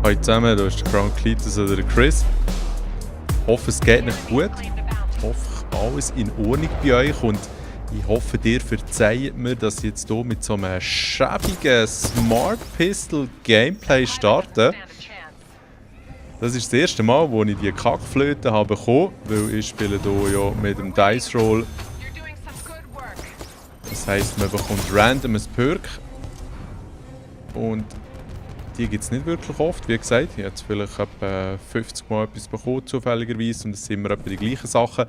Hallo zusammen, hier ist der Crown Cletus oder der Chris. Ich hoffe, es geht euch gut. Ich hoffe, alles in Ordnung bei euch und ich hoffe, ihr verzeiht mir, dass ich jetzt hier mit so einem schäbigen Smart Pistol Gameplay starte. Das ist das erste Mal, wo ich die Kackflöte habe bekommen, weil ich spiele hier ja mit dem Dice Roll. Das heisst, man bekommt random ein Perk und die gibt es nicht wirklich oft, wie gesagt. Ich habe jetzt vielleicht etwa 50 Mal etwas bekommen, zufälligerweise, und es sind immer etwa die gleichen Sachen.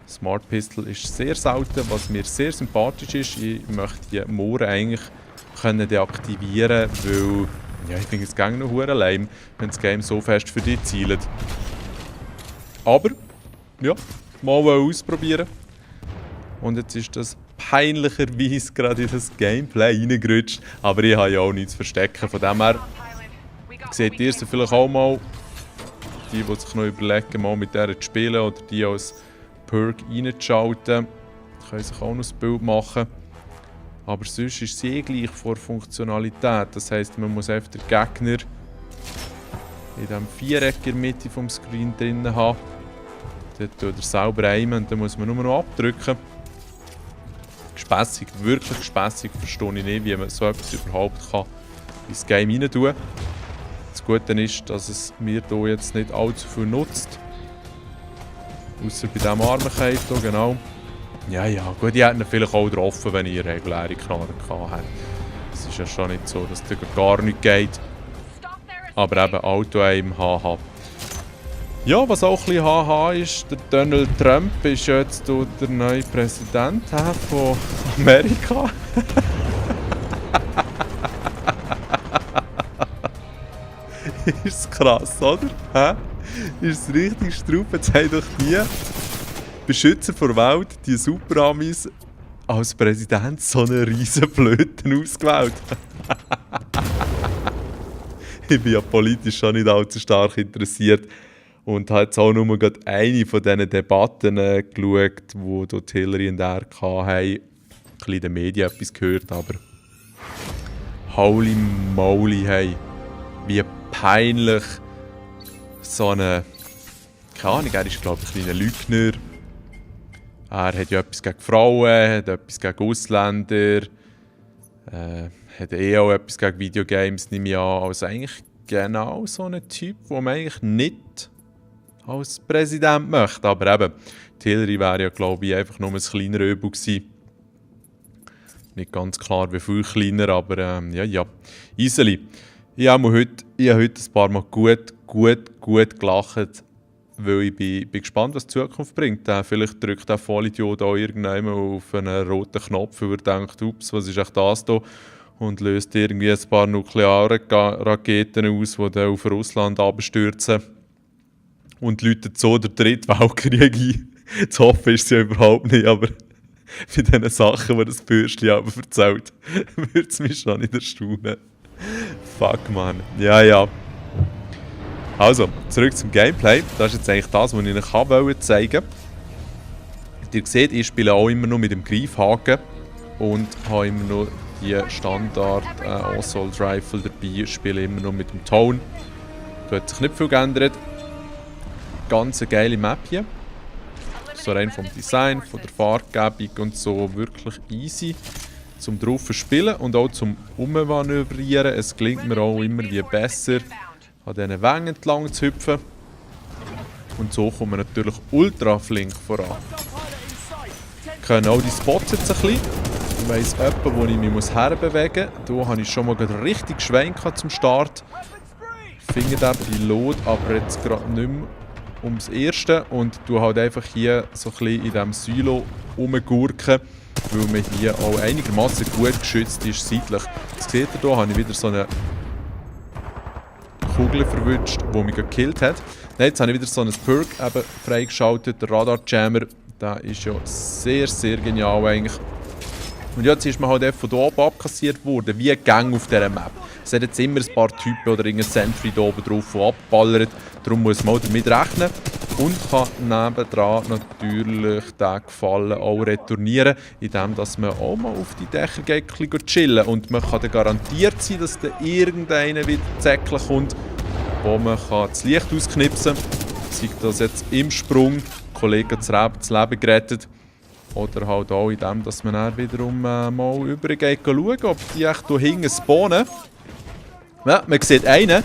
Smart Pistol ist sehr selten, was mir sehr sympathisch ist. Ich möchte die Mohren eigentlich können deaktivieren, weil ja, ich finde es gar noch verdammt lame, wenn das Game so fest für dich zielt. Aber, ja, mal ausprobieren. Und jetzt ist das peinlicherweise gerade in das Gameplay reingerutscht. Aber ich habe ja auch nichts zu verstecken. Von dem her seht ihr es vielleicht auch mal. Die sich noch überlegen, mal mit der zu spielen oder die als Perk reinzuschalten, können sich auch noch ein Bild machen. Aber sonst ist es eh gleich vor Funktionalität. Das heisst, man muss einfach den Gegner in diesem Viereck in der Mitte vom Screen drin haben. Dort tut er selber aimen und dann muss man nur noch abdrücken. Gespässig, wirklich gespässig, verstehe ich nicht, wie man so etwas überhaupt kann ins Game rein tun kann. Das Gute ist, dass es mir hier jetzt nicht allzu viel nutzt. Außer bei diesem Armenkite hier, genau. Ja, gut, ich hätte ihn vielleicht auch getroffen, wenn ich eine reguläre Knarre hatte. Es ist ja schon nicht so, dass das gar nicht geht. Aber eben Auto-Aim, haha. Ja, was auch ein bisschen haha ist, der Donald Trump ist jetzt der neue Präsident von Amerika. Ist krass, oder? Hä? Ist es richtig Strupp? Jetzt haben doch die Beschützer der Welt, die Super-Amis, als Präsident so eine riesen Flöten ausgewählt. Ich bin ja politisch schon nicht allzu stark interessiert und habe jetzt auch nur gerade eine von diesen Debatten geschaut, wo dort Hillary und er hatten. Ein bisschen in den Medien etwas gehört, aber holy moly, hey, wie peinlich so eine, keine Ahnung, er ist glaube ich ein kleiner Lügner. Er hat ja etwas gegen Frauen, hat etwas gegen Ausländer, hat auch etwas gegen Videogames, nehme ich an. Also eigentlich genau so ein Typ, den man eigentlich nicht als Präsident möchte. Aber eben, die Hillary wäre ja glaube ich einfach nur ein kleiner Übel gewesen. Nicht ganz klar wie viel kleiner, aber ja, easily. Ich habe heute ein paar Mal gut gelacht, weil ich bin gespannt, was die Zukunft bringt. Vielleicht drückt der Vollidiot auch irgendwann auf einen roten Knopf, und denkt, ups, was ist echt das hier? Und löst irgendwie ein paar Nuklearraketen aus, die dann auf Russland abstürzen. Und läutet so den dritten Weltkrieg ein. Zu hoffen ist es ja überhaupt nicht, aber bei diesen Sachen, die das Bürstchen aber erzählt, würde es mich schon nicht erstaunen. Fuck, man. Ja. Also, zurück zum Gameplay. Das ist jetzt eigentlich das, was ich euch zeigen wollte. Ihr seht, ich spiele auch immer noch mit dem Greifhaken und habe immer noch die Standard Assault Rifle dabei. Ich spiele immer noch mit dem Tone. Da hat sich nicht viel geändert. Ganz eine geile Map hier. So rein vom Design, von der Farbgebung und so wirklich easy zum drauf spielen und auch zum Ummanövrieren. Es gelingt mir auch immer wie besser, an diesen Wängen entlang zu hüpfen. Und so kommen wir natürlich ultra flink voran. Ich kenne auch die Spots jetzt ein bisschen. Ich weiss etwa, wo ich mich herbewegen muss. Hier habe ich schon mal richtig Schwenk zum Start. Ich finde den Pilot aber jetzt gerade nicht mehr ums Erste. Und du halt einfach hier so ein bisschen in diesem Silo rumgurken, weil man hier auch einigermaßen gut geschützt ist seitlich. Jetzt seht ihr, hier habe ich wieder so eine Kugel verwünscht, die mich gekillt hat. Jetzt habe ich wieder so ein Perk eben freigeschaltet, der Radar-Jammer. Der ist ja sehr genial eigentlich. Und jetzt ist man halt von hier oben abkassiert worden, wie ein Gang auf dieser Map. Es hat jetzt immer ein paar Typen oder irgendein Sentry hier oben drauf, die abballert. Darum muss man auch damit rechnen. Und kann nebendran natürlich den Gefallen auch retournieren, indem dass man auch mal auf die Dächer geht, chillen. Und man kann dann garantiert sein, dass da irgendeiner wieder zäcklich kommt wo man das Licht ausknipsen kann. Sei das jetzt im Sprung, Kollegen das Leben gerettet. Oder halt auch in dem, dass man dann wiederum mal übergeht schauen, ob die echt hier hinten spawnen. Ja, man sieht einen,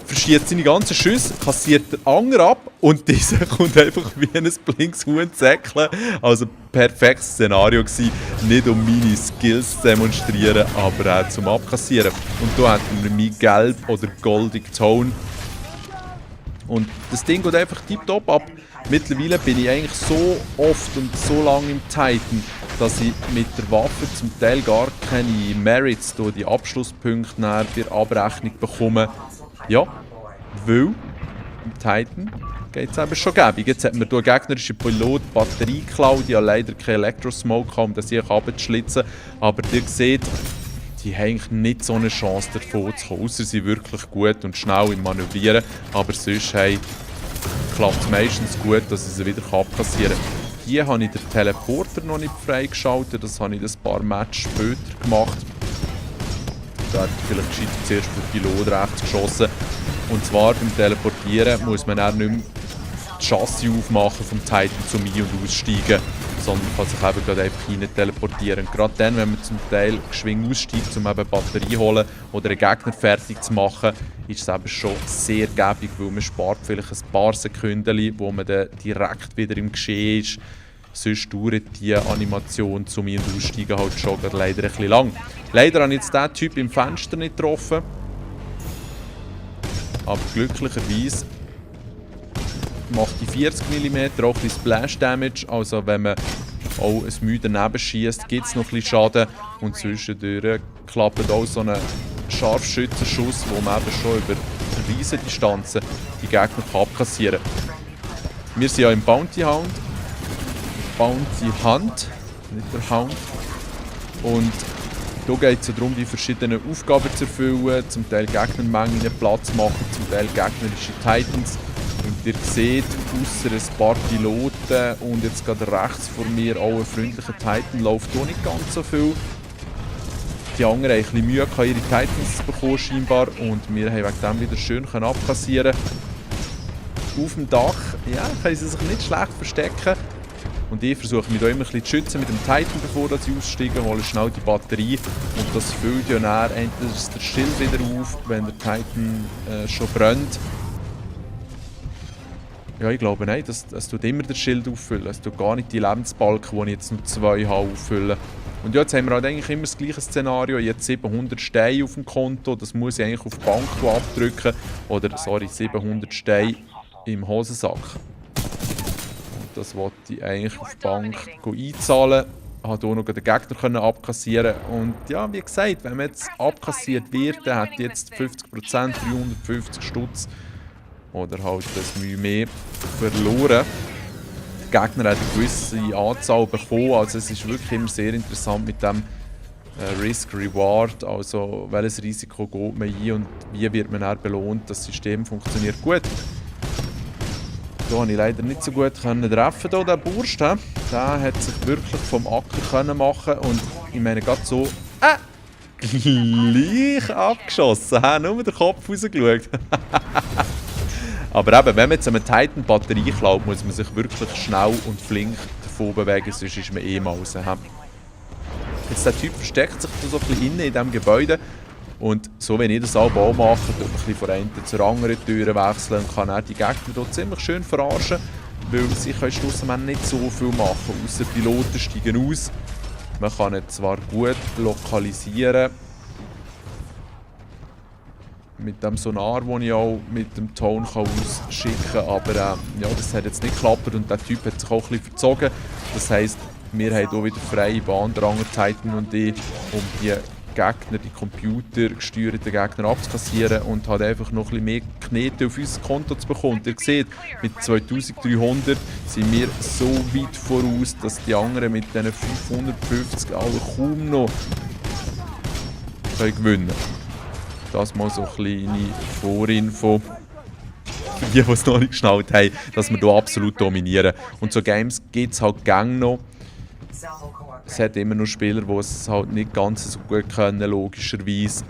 verschießt seine ganzen Schüsse, kassiert den anderen ab und dieser kommt einfach wie ein blinkes Huhn zäckeln. Also perfektes Szenario gewesen. Nicht um meine Skills zu demonstrieren, aber auch zum Abkassieren. Und da hatten wir meinen gelb oder goldigen Ton. Und das Ding geht einfach tiptop ab. Mittlerweile bin ich eigentlich so oft und so lange im Titan, dass ich mit der Waffe zum Teil gar keine Merits, die Abschlusspunkte bei der Abrechnung bekomme. Ja, weil im Titan geht es eben schon gäbig. Jetzt hat mir der gegnerische Pilot die Batterie geklaut. Ich habe leider keinen Elektrosmoke, um das hier runterzuschlitzen. Aber ihr seht, die haben eigentlich nicht so eine Chance davon zu kommen. Ausser sie wirklich gut und schnell im Manövrieren. Aber sonst klappt es meistens gut, dass ich sie wieder abkassieren kann. Hier habe ich den Teleporter noch nicht freigeschaltet. Das habe ich ein paar Matches später gemacht. Da hat vielleicht gescheiter zuerst auf den Pilot rechts geschossen. Und zwar beim Teleportieren muss man dann nicht mehr die Chassis aufmachen vom Titan zu mir und aussteigen, sondern kann sich eben gerade einfach rein teleportieren. Gerade dann, wenn man zum Teil geschwind aussteigt, um eben Batterie zu holen oder einen Gegner fertig zu machen, ist es eben schon sehr gäbig, weil man spart vielleicht ein paar Sekunden, wo man dann direkt wieder im Geschehen ist. Sonst dauert die Animation zum Ein- und Aussteigen halt schon leider ein bisschen lang. Leider habe ich jetzt diesen Typ im Fenster nicht getroffen. Aber glücklicherweise macht die 40 mm auch ein bisschen Splash Damage. Also wenn man auch ein Mühe daneben schießt, gibt es noch ein bisschen Schaden. Und zwischendurch klappt auch so ein Scharfschützenschuss, wo man eben schon über riesige Distanzen die Gegner abkassieren kann. Wir sind ja im Bounty Hunt, nicht der Hound. Und hier geht es darum, die verschiedenen Aufgaben zu erfüllen, zum Teil Gegnermengen Platz machen, zum Teil gegnerische Titans. Und ihr seht, außer ein paar Piloten und jetzt gerade rechts vor mir auch ein freundlicher Titan, läuft hier nicht ganz so viel. Die anderen haben ein bisschen Mühe gehabt, ihre Titans zu bekommen scheinbar, und wir haben wegen dem wieder schön abkassieren. Auf dem Dach, ja, können sie sich nicht schlecht verstecken. Und ich versuche mich da immer ein bisschen zu schützen mit dem Titan, bevor sie aussteigen, hole schnell die Batterie. Und das füllt ja dann entweder der Schild wieder auf, wenn der Titan schon brennt. Ja, ich glaube nein, es tut immer das Schild auffüllen. Es tut gar nicht die Lebensbalken, die ich jetzt noch 2 habe, auffüllen. Und ja, jetzt haben wir halt eigentlich immer das gleiche Szenario. Jetzt 700 Steine auf dem Konto, das muss ich eigentlich auf die Bank abdrücken. Oder, sorry, 700 Steine im Hosensack. Das wollte ich eigentlich auf die Bank einzahlen. Ich konnte auch noch den Gegner abkassieren. Und ja, wie gesagt, wenn man jetzt abkassiert wird, dann hat jetzt 50%, 350 Stutz oder halt das Mühe mehr verloren. Der Gegner hat eine gewisse Anzahl bekommen. Also es ist wirklich immer sehr interessant mit dem Risk-Reward. Also welches Risiko geht man ein und wie wird man dann belohnt. Das System funktioniert gut. Da konnte ich leider nicht so gut treffen, der Bursch. Der hat sich wirklich vom Acker machen und ich meine gerade so gleich abgeschossen. Nur mit dem Kopf rausgeschaut. Aber eben, wenn man jetzt eine Titan-Batterie klaut, muss man sich wirklich schnell und flink davon bewegen, sonst ist man eh mal raus. Jetzt der Typ versteckt sich da so ein bisschen innen in diesem Gebäude. Und so wie ich das auch mache, tut man ein bisschen von einer zur anderen Tür wechseln und kann auch die Gegner hier ziemlich schön verarschen, weil sie können schlussendlich nicht so viel machen, ausser die Piloten steigen aus. Man kann ihn zwar gut lokalisieren, mit dem Sonar, den ich auch mit dem Ton ausschicken kann, aber ja, das hat jetzt nicht geklappt und der Typ hat sich auch ein bisschen verzogen. Das heisst, wir haben hier wieder freie Bahn, der andere Titan und ich, um die Gegner, die computergesteuerten Gegner abzukassieren und halt einfach noch ein bisschen mehr Knete auf unser Konto zu bekommen. Und ihr seht, mit 2300 sind wir so weit voraus, dass die anderen mit diesen 550 alle kaum noch gewinnen können. Das mal so eine kleine Vorinfo. Für die, die es noch nicht geschnallt haben, dass wir hier absolut dominieren. Und so Games gibt es halt gerne noch. Es hat immer noch Spieler, die es halt nicht ganz so gut können, logischerweise.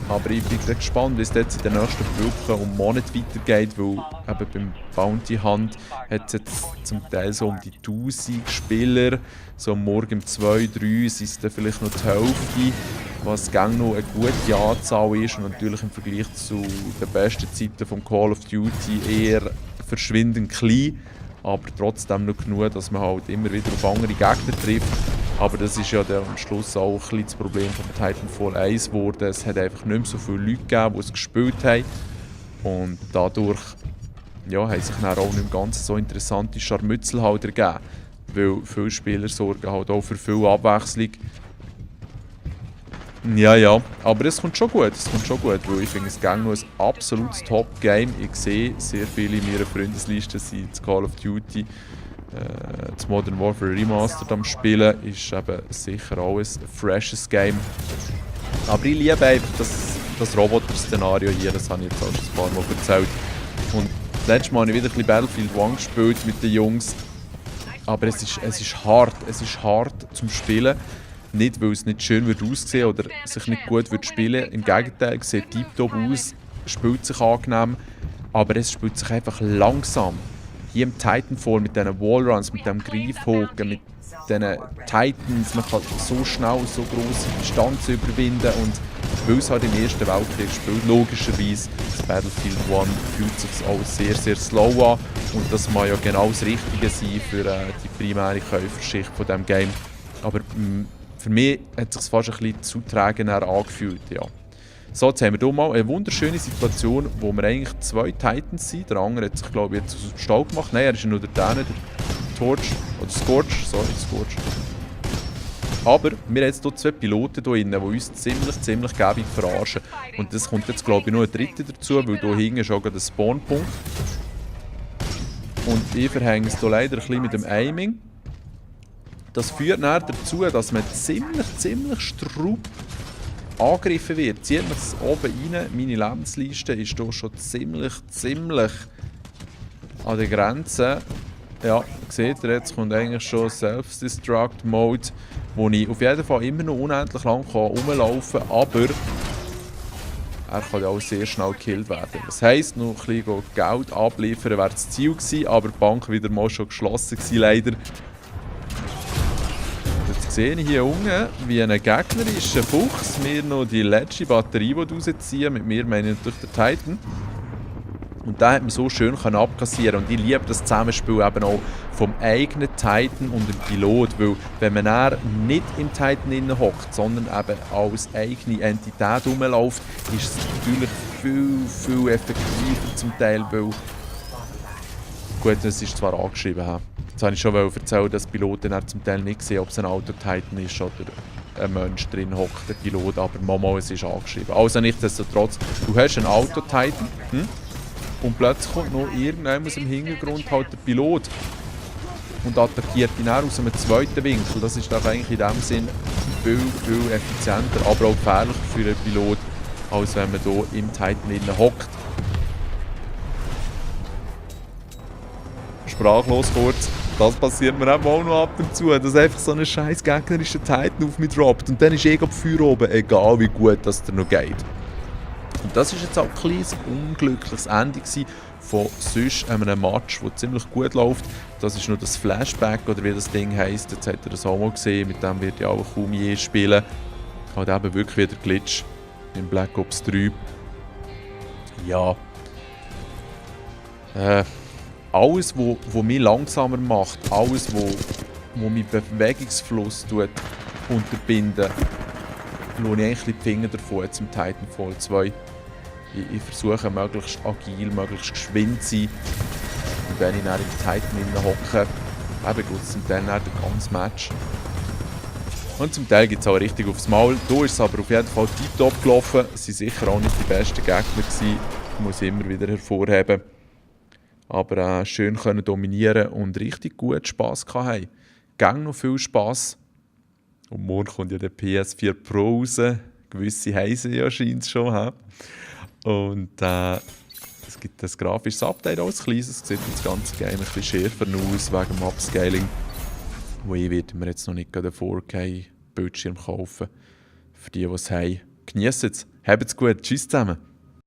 Aber ich bin gespannt, wie es jetzt in den nächsten Wochen und Monaten weitergeht, weil eben beim Bounty Hunt hat es jetzt zum Teil so um die 1000 Spieler. So am Morgen um 2, 3 sind es dann vielleicht noch die Hälfte, was gang noch eine gute Anzahl ist und natürlich im Vergleich zu den besten Zeiten von Call of Duty eher verschwindend klein, aber trotzdem noch genug, dass man halt immer wieder auf andere Gegner trifft. Aber das ist ja dann am Schluss auch ein bisschen das Problem von Titanfall 1 geworden. Es hat einfach nicht mehr so viele Leute gegeben, die es gespielt haben. Und dadurch ja, haben sich dann auch nicht mehr ganz so interessante Scharmützel halt ergeben. Weil viele Spieler sorgen halt auch für viel Abwechslung. Ja, aber es kommt schon gut, weil ich finde, es geht noch ein absolutes Top-Game. Ich sehe sehr viele in meiner Freundesliste sind das Call of Duty, das Modern Warfare Remastered am Spielen, ist eben sicher auch ein freshes Game. Aber ich liebe einfach das Roboter-Szenario hier, das habe ich jetzt auch schon ein paar Mal erzählt. Und letztes Mal habe ich wieder ein bisschen Battlefield 1 gespielt mit den Jungs. Aber es ist hart zum Spielen. Nicht, weil es nicht schön wird aussehen oder sich nicht gut wird spielen. Im Gegenteil, es sieht tiptop aus, spielt sich angenehm, aber es spielt sich einfach langsam. Hier im Titanfall mit diesen Wallruns, mit dem Greifhaken, mit diesen Titans, man kann so schnell so grosse Distanzen überwinden und weil es halt im Ersten Weltkrieg spielt, logischerweise, das Battlefield 1 fühlt sich auch sehr, sehr slow an und das mag ja genau das Richtige sein für die primäre Käuferschicht von diesem Game. Aber für mich hat es sich fast ein bisschen zu träge angefühlt. Ja. So, jetzt haben wir hier mal eine wunderschöne Situation, wo wir eigentlich 2 Titans sind. Der andere hat sich, glaube ich, jetzt aus dem Stall gemacht. Nein, er ist nur der Torch, oder Scorch, Scorch. Aber wir haben jetzt hier 2 Piloten hier drin, die uns ziemlich gäbig verarschen. Und das kommt jetzt, glaube ich, noch ein dritter dazu, weil hier hinten ist auch ein Spawnpunkt. Und ich verhänge es hier leider ein bisschen mit dem Aiming. Das führt dann dazu, dass man ziemlich straub angegriffen wird. Zieht man es oben rein, meine Lebensliste ist hier schon ziemlich an der Grenze. Ja, seht ihr, jetzt kommt eigentlich schon Self-Destruct-Mode, wo ich auf jeden Fall immer noch unendlich lang rumlaufen kann, aber er kann ja auch sehr schnell gekillt werden. Das heisst, noch ein bisschen Geld abliefern wäre das Ziel gewesen, aber die Bank wieder mal schon geschlossen gewesen, leider. Jetzt sehe ich hier unten, wie ein gegnerischer Fuchs mir noch die letzte Batterie rausziehen. Mit mir meine ich natürlich der Titan. Und den hat man so schön abkassieren. Und ich liebe das Zusammenspiel eben auch vom eigenen Titan und dem Pilot. Weil wenn man dann nicht im Titan hockt, sondern eben als eigene Entität rumläuft, ist es natürlich viel effektiver zum Teil. Weil gut, es ist zwar angeschrieben. Jetzt habe ich schon erzählt, dass Piloten zum Teil nicht sehen, ob es ein Auto-Titan ist oder ein Mensch drin hockt, ein Pilot. Aber Mama, es ist angeschrieben. Also nichtsdestotrotz, du hast einen Auto-Titan. Und plötzlich kommt noch irgendjemand aus dem Hintergrund halt der Pilot und attackiert ihn auch aus einem zweiten Winkel. Das ist doch eigentlich in dem Sinn viel effizienter, aber auch gefährlicher für einen Pilot, als wenn man hier im Titan hockt. Sprachlos kurz. Das passiert mir auch noch ab und zu, dass einfach so ein scheiß gegnerischer Titan auf mich droppt und dann ist eh Feuer oben, egal wie gut das dir noch geht. Und das war jetzt auch ein kleines unglückliches Ende von sonst einem Match, der ziemlich gut läuft. Das ist nur das Flashback, oder wie das Ding heisst. Jetzt hat er das auch mal gesehen, mit dem wird ja auch kaum je spielen. Hat eben wirklich wieder Glitch in Black Ops 3. Ja. Alles, was mich langsamer macht, alles, was meinen Bewegungsfluss unterbinden, lohne ich eigentlich die Finger davon jetzt im Titanfall 2. Ich versuche möglichst agil, möglichst geschwind zu sein. Und wenn ich dann im Titan hocke, geht es zum Teil dann das ganze Match. Und zum Teil gibt es auch richtig aufs Maul. Da ist es aber auf jeden Fall tiptop gelaufen. Es waren sicher auch nicht die besten Gegner gewesen. Ich muss immer wieder hervorheben. Aber schön können dominieren und richtig gut Spass haben. Gang noch viel Spass. Und morgen kommt ja der PS4 Pro raus. Gewisse heißen ja scheint schon. He? Und es gibt ein grafisches Update als kleines. Es sieht das ganze Game ein bisschen schärfer aus wegen dem Upscaling. Wo ich werde mir jetzt noch nicht einen 4K-Bildschirm kaufen. Für die es haben, genießt es. Habt's gut. Tschüss zusammen.